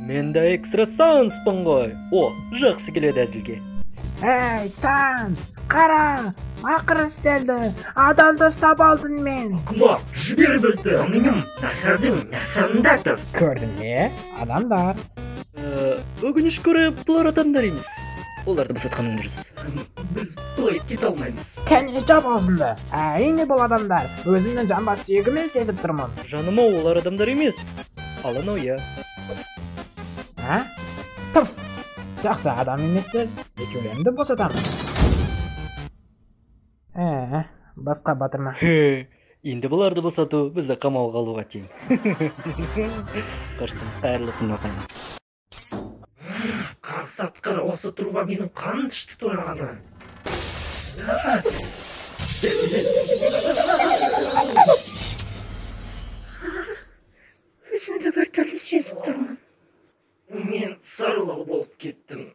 Мен де экстрасенспін ғой. О, жақсы келеді әзілге. Ей, Санс, қара, ақыры істелді. Адамды ұстап алдым мен. Ақымақ, жібер бізді. Менің нашардың нашарында тұр. Көрдің бе, адамдар. Өкінішке орай, бұлар адамдар емес. Оларды босатқаның дұрыс. Біз былай кете алмаймыз. Кәне, жап аузыңды. Әрине бұл адамдар. Өзімнің жамбас сүйегімен сезіп тұрмын. Жаным ау, олар адамдар емес. Ал анау иә. А? Тыф! Жақсы, адам еместер. Екеулеріңді босатамын. Басқа батырма. Енді бұларды босату бізді қамауға алуға тең. Құрсын, қайырлы түн ағайын. Қарсатқыр, осы труба менің қанын ішті турағаны. Өзімді бір түрлі сезіп тұрмын. Мен сарылау болып кеттім.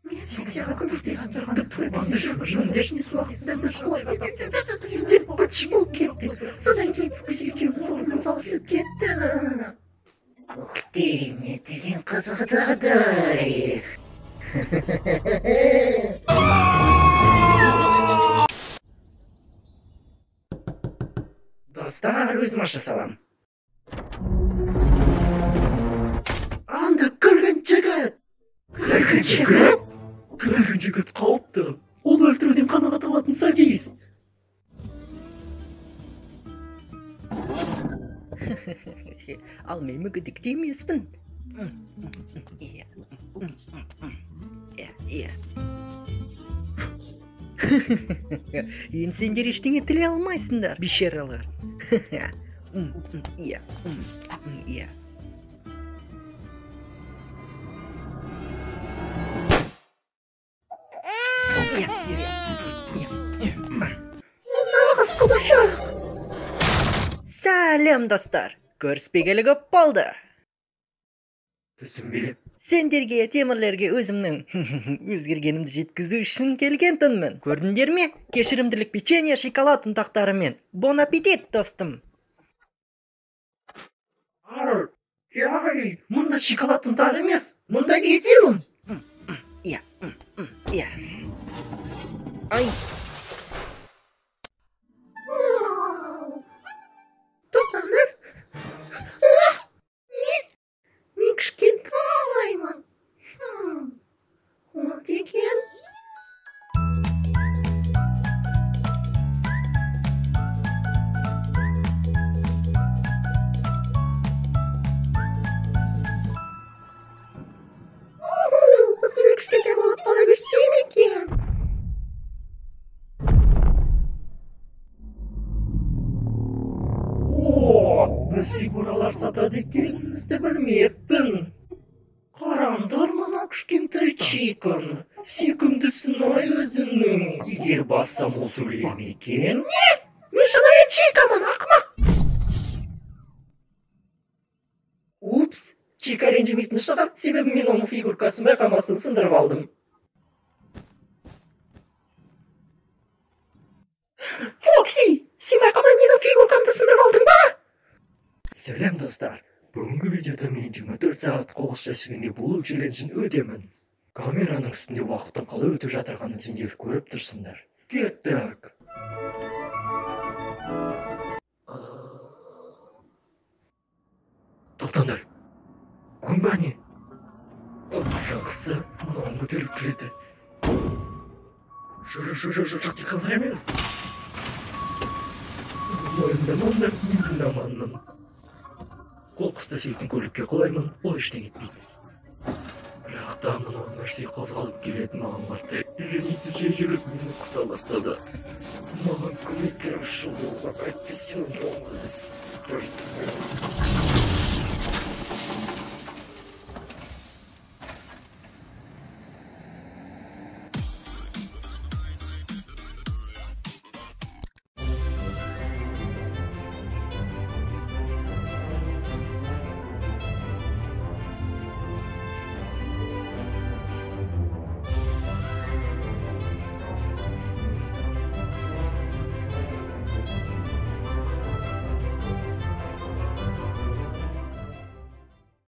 Мен сенге көмектесіп тұрғанда трубаңды жөндешіне уақытында біз құлай батып, сендер быт-шыт болып кеттік. Содан кейін Фокси екеуміз орнымыз ауысып кетті. Ух ты, не деген қызық жағдай. Достар, өзім аша салам. Анда күлгін жігіт! Күлгін жігіт? Күлгін жігіт қауіпті. Ол өлтіруден қанағат алатын садист. Ал мен мүгедек те емеспін. Иә. Енді сендер ештеңе тілей алмайсыңдар, бейшаралар. Иә. Иә. Иә. Нағыз қуыршақ. Сәлем, достар. Көріспегелі көп болды. Түсінбе. Сендерге, темірлерге өзімнің өзгергенімді жеткізу үшін келген түнмін. Көрдіңдер ме? Кешірімділік печенье шоколад ұнтақтарымен. Бон аппетит, достым. Ар, яй, мұнда шоколад ұнтағы емес, мұнда изюм. Иә, иә. Ай. Тоқтаңдар. Мен кішкентаймын. Ол деген. Осындай кішкентай болып қала берсем екен. О, біз фигуралар сатады екенімізді білмеппін. Қараңдар мына кішкентай Чиканы. Сүйкімдісін-ай өзінің. Егер бассам, ол сөйлей ме екен? Не? Мен шынайы Чикамын, ақымақ! Упс, Чика ренжімейтін шығар, себебі мен оның фигуркасын байқамастан сындырып алдым. Фокси, сен байқамай менің фигуркамды сындырып алдың ба? Сәлем, достар. Бүгінгі видеода мен 24 сағат қоқыс жәшігінде болу челленджін өтемін. Камераның үстінде уақыттың қалай өтіп жатырғанын сендер көріп тұрсыңдар. Кеттік. Тоқтаңдар. Гумба не? Жақсы, мынауын көтеріп келеді. Жоқ, тек қазір емес. Мойындамаңдар, мен тыңдаманмын. Қоқыс төсейтін көлікке құлаймын, ол ештеңе етпейді. Бірақ та мынау нәрсе қозғалып келетін маған барды. Және жүріп мені қыса бастады. Маған көмек керек, шығуға, әйтпесе.